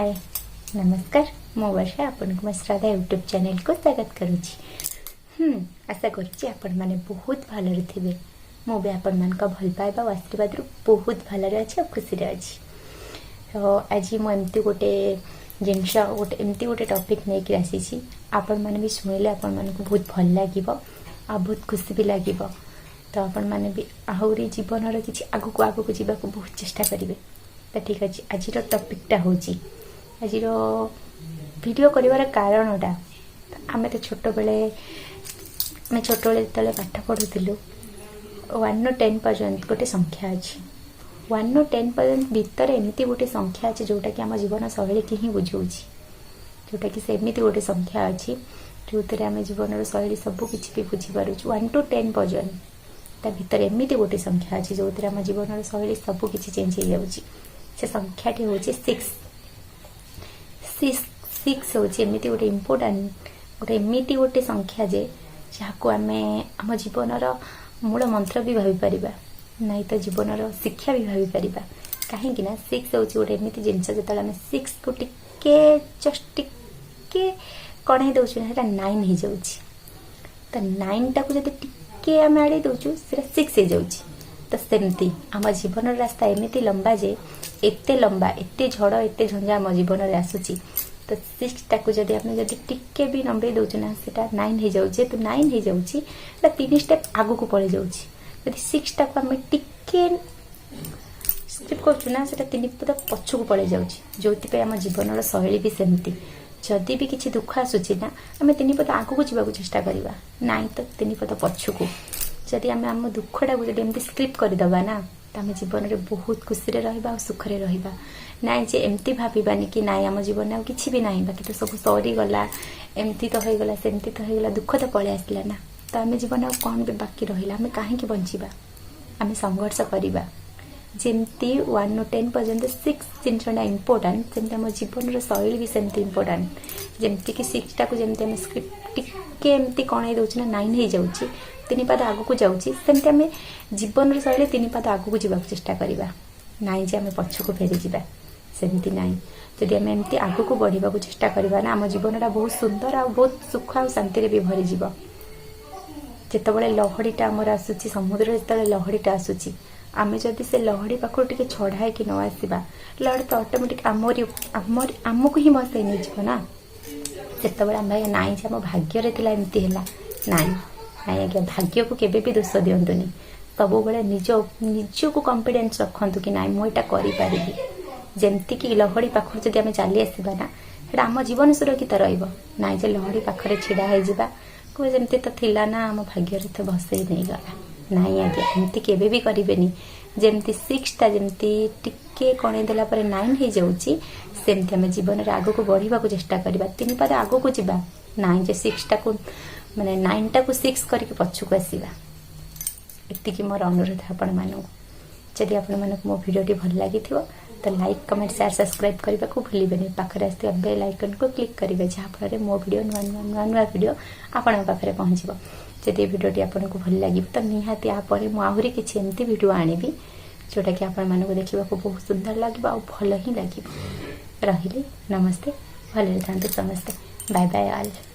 ହାଏ, ନମସ୍କାର। ମୁଁ ବର୍ଷା, ଆପଣଙ୍କୁ ମୋ ଶ୍ରଦ୍ଧା ୟୁଟ୍ୟୁବ୍ ଚ୍ୟାନେଲକୁ ସ୍ୱାଗତ କରୁଛି। ଆଶା କରୁଛି ଆପଣମାନେ ବହୁତ ଭଲରେ ଥିବେ। ମୁଁ ବି ଆପଣମାନଙ୍କ ଭଲ ପାଇବା ଓ ଆଶୀର୍ବାଦରୁ ବହୁତ ଭଲରେ ଅଛି ଆଉ ଖୁସିରେ ଅଛି। ତ ଆଜି ମୁଁ ଏମିତି ଗୋଟେ ଜିନିଷ, ଗୋଟେ ଏମିତି ଗୋଟେ ଟପିକ୍ ନେଇକି ଆସିଛି, ଆପଣମାନେ ବି ଶୁଣିଲେ ଆପଣମାନଙ୍କୁ ବହୁତ ଭଲ ଲାଗିବ ଆଉ ବହୁତ ଖୁସି ବି ଲାଗିବ। ତ ଆପଣମାନେ ବି ଆହୁରି ଜୀବନର କିଛି ଆଗକୁ ଆଗକୁ ଯିବାକୁ ବହୁତ ଚେଷ୍ଟା କରିବେ। ତ ଠିକ୍ ଅଛି, ଆଜିର ଟପିକ୍ଟା ହେଉଛି, ଆଜିର ଭିଡ଼ିଓ କରିବାର କାରଣଟା, ଆମେ ଛୋଟବେଳେ ଯେତେବେଳେ ପାଠ ପଢ଼ୁଥିଲୁ, 1ରୁ 10 ପର୍ଯ୍ୟନ୍ତ ଗୋଟେ ସଂଖ୍ୟା ଅଛି। 1ରୁ 10 ପର୍ଯ୍ୟନ୍ତ ଭିତରେ ଏମିତି ଗୋଟେ ସଂଖ୍ୟା ଅଛି, ଯେଉଁଟାକି ଆମ ଜୀବନ ଶୈଳୀକି ହିଁ ବୁଝାଉଛି। ଯେଉଁଟାକି ସେମିତି ଗୋଟେ ସଂଖ୍ୟା ଅଛି, ଯେଉଁଥିରେ ଆମେ ଜୀବନର ଶୈଳୀ ସବୁ କିଛି ବି ବୁଝିପାରୁଛୁ। 1 ଟୁ 10 ପର୍ଯ୍ୟନ୍ତ ତା ଭିତରେ ଏମିତି ଗୋଟେ ସଂଖ୍ୟା ଅଛି, ଯେଉଁଥିରେ ଆମ ଜୀବନର ଶୈଳୀ ସବୁ କିଛି ଚେଞ୍ଜ ହେଇଯାଉଛି। ସେ ସଂଖ୍ୟାଟି ହେଉଛି ସିକ୍ସ। ସିକ୍ସ, ସିକ୍ସ ହେଉଛି ଏମିତି ଗୋଟେ ଇମ୍ପୋର୍ଟାଣ୍ଟ, ଗୋଟେ ଏମିତି ଗୋଟେ ସଂଖ୍ୟା ଯେ ଯାହାକୁ ଆମେ ଆମ ଜୀବନର ମୂଳ ମନ୍ତ୍ର ବି ଭାବିପାରିବା, ନାଇଁ ତ ଜୀବନର ଶିକ୍ଷା ବି ଭାବିପାରିବା। କାହିଁକି ନା ସିକ୍ସ ହେଉଛି ଗୋଟେ ଏମିତି ଜିନିଷ, ଯେତେବେଳେ ଆମେ ସିକ୍ସକୁ ଟିକେ, ଜଷ୍ଟ ଟିକେ କଣେଇ ଦେଉଛୁ ନା, ସେଇଟା ନାଇନ୍ ହେଇଯାଉଛି। ତ ନାଇନ୍ଟାକୁ ଯଦି ଟିକେ ଆମେ ଆଡ଼େଇ ଦେଉଛୁ, ସେଇଟା ସିକ୍ସ ହେଇଯାଉଛି। ତ ସେମିତି ଆମ ଜୀବନର ରାସ୍ତା ଏମିତି ଲମ୍ବା ଯେ, ଏତେ ଲମ୍ବା, ଏତେ ଝଡ଼, ଏତେ ଝଞ୍ଜା ଆମ ଜୀବନରେ ଆସୁଛି। ତ ସିକ୍ସଟାକୁ ଯଦି ଆମେ ଯଦି ଟିକେ ବି ଲମ୍ବେଇ ଦେଉଛୁ ନା, ସେଇଟା ନାଇନ୍ ହେଇଯାଉଛି। ଯେହେତୁ ନାଇନ୍ ହେଇଯାଉଛି, ସେଇଟା ତିନି ଷ୍ଟେପ୍ ଆଗକୁ ପଳେଇ ଯାଉଛି। ଯଦି ସିକ୍ସଟାକୁ ଆମେ ଟିକେ ସ୍କିପ୍ କରୁଛୁ ନା, ସେଇଟା ତିନି ପଦ ପଛକୁ ପଳେଇ ଯାଉଛି। ଯେଉଁଥିପାଇଁ ଆମ ଜୀବନର ଶୈଳୀ ବି ସେମିତି। ଯଦି ବି କିଛି ଦୁଃଖ ଆସୁଛି ନା, ଆମେ ତିନି ପଦ ଆଗକୁ ଯିବାକୁ ଚେଷ୍ଟା କରିବା, ନାଇଁ ତ ତିନି ପଦ ପଛକୁ। ଯଦି ଆମେ ଆମ ଦୁଃଖଟାକୁ ଯଦି ଏମିତି ସ୍କିପ୍ କରିଦେବା ନା, ତ ଆମେ ଜୀବନରେ ବହୁତ ଖୁସିରେ ରହିବା ଆଉ ସୁଖରେ ରହିବା। ନାଇଁ ଯେ ଏମିତି ଭାବିବାନି କି ନାଇଁ, ଆମ ଜୀବନରେ ଆଉ କିଛି ବି ନାହିଁ, ବାକି ତ ସବୁ ସରିଗଲା, ଏମିତି ତ ହେଇଗଲା, ସେମିତି ତ ହେଇଗଲା, ଦୁଃଖ ତ ପଳେଇ ଆସିଲା ନା, ତ ଆମେ ଜୀବନରେ ଆଉ କ'ଣ ବି ବାକି ରହିଲା, ଆମେ କାହିଁକି ବଞ୍ଚିବା? ଆମେ ସଂଘର୍ଷ କରିବା। ଯେମିତି 1ରୁ 10 ପର୍ଯ୍ୟନ୍ତ ସିକ୍ସ ଜିନିଷଟା ଇମ୍ପୋର୍ଟାଣ୍ଟ, ସେମିତି ଆମ ଜୀବନର ଶୈଳୀ ବି ସେମିତି ଇମ୍ପୋର୍ଟାଣ୍ଟ। ଯେମିତିକି ସିକ୍ସଟାକୁ ଯେମିତି ଆମେ ସ୍କିପ୍ ଟିକେ ଏମିତି କଣେଇ ଦେଉଛୁ ନା, ନାଇନ୍ ହେଇଯାଉଛି, ତିନି ପାଦ ଆଗକୁ ଯାଉଛି, ସେମିତି ଆମେ ଜୀବନର ଶୈଳୀ ତିନି ପାଦ ଆଗକୁ ଯିବାକୁ ଚେଷ୍ଟା କରିବା, ନାଇଁ ଯେ ଆମେ ପଛକୁ ଫେରିଯିବା, ସେମିତି ନାହିଁ। ଯଦି ଆମେ ଏମିତି ଆଗକୁ ବଢ଼ିବାକୁ ଚେଷ୍ଟା କରିବା ନା, ଆମ ଜୀବନଟା ବହୁତ ସୁନ୍ଦର ଆଉ ବହୁତ ସୁଖ ଆଉ ଶାନ୍ତିରେ ବି ଭରିଯିବ। ଯେତେବେଳେ ଲହଡ଼ିଟା ଆମର ଆସୁଛି, ସମୁଦ୍ରରେ ଯେତେବେଳେ ଲହଡ଼ିଟା ଆସୁଛି, ଆମେ ଯଦି ସେ ଲହଡ଼ି ପାଖରୁ ଟିକେ ଛଡ଼ା ହେଇକି ନ ଆସିବା, ଲହଡ଼ି ତ ଅଟୋମେଟିକ୍ ଆମରି ଆମରି ଆମକୁ ହିଁ ଭସେଇ ନେଇଯିବ ନା। ସେତେବେଳେ ଆମେ ନାଇଁ ଯେ ଆମ ଭାଗ୍ୟରେ ଥିଲା, ଏମିତି ହେଲା। ନାଇଁ ନାଇଁ ଆଜ୍ଞା, ଭାଗ୍ୟକୁ କେବେ ବି ଦୋଷ ଦିଅନ୍ତୁନି। ସବୁବେଳେ ନିଜକୁ କନଫିଡେନ୍ସ ରଖନ୍ତୁ କି ନାଇଁ, ମୁଁ ଏଇଟା କରିପାରିବି। ଯେମିତିକି ଲହଡ଼ି ପାଖରୁ ଯଦି ଆମେ ଚାଲି ଆସିବା ନା, ସେଇଟା ଆମ ଜୀବନ ସୁରକ୍ଷିତ ରହିବ। ନାଇଁ ଯେ ଲହଡ଼ି ପାଖରେ ଛିଡ଼ା ହେଇଯିବା, କହିବେ ଯେମିତି ତ ଥିଲା ନା, ଆମ ଭାଗ୍ୟରେ ତ ଭସେଇ ନେଇଗଲା। ନାଇଁ ଆଜ୍ଞା, ଏମିତି କେବେ ବି କରିବେନି। ଯେମିତି ସିକ୍ସଟା ଯେମିତି ଟିକେ କଣେଇ ଦେଲା ପରେ ନାଇନ୍ ହେଇଯାଉଛି, ସେମିତି ଆମେ ଜୀବନରେ ଆଗକୁ ବଢ଼ିବାକୁ ଚେଷ୍ଟା କରିବା, ତିନି ପାଦ ଆଗକୁ ଯିବା, ନାଇଁ ଯେ ସିକ୍ସଟାକୁ, ମାନେ ନାଇନ୍ଟାକୁ ସିକ୍ସ କରିକି ପଛକୁ ଆସିବା। ଏତିକି ମୋର ଅନୁରୋଧ ଆପଣମାନଙ୍କୁ। ଯଦି ଆପଣମାନଙ୍କୁ ମୋ ଭିଡ଼ିଓଟି ଭଲ ଲାଗିଥିବ, ତ ଲାଇକ୍, କମେଣ୍ଟ, ସେୟାର, ସବସ୍କ୍ରାଇବ୍ କରିବାକୁ ଭୁଲିବେନି। ପାଖରେ ଆସିଥିବା ବେଲ୍ ଆଇକନ୍କୁ କ୍ଲିକ୍ କରିବେ, ଯାହାଫଳରେ ମୋ ଭିଡ଼ିଓ, ନୂଆ ନୂଆ ନୂଆ ନୂଆ ଭିଡ଼ିଓ ଆପଣଙ୍କ ପାଖରେ ପହଞ୍ଚିବ। ଯଦି ଏ ଭିଡ଼ିଓଟି ଆପଣଙ୍କୁ ଭଲ ଲାଗିବ, ତ ନିହାତି ପରେ ମୁଁ ଆହୁରି କିଛି ଏମିତି ଭିଡ଼ିଓ ଆଣିବି, ଯେଉଁଟାକି ଆପଣମାନଙ୍କୁ ଦେଖିବାକୁ ବହୁତ ସୁନ୍ଦର ଲାଗିବ ଆଉ ଭଲ ହିଁ ଲାଗିବ। ରହିଲି, ନମସ୍ତେ। ଭଲରେ ଥାନ୍ତୁ ସମସ୍ତେ। Bye bye all.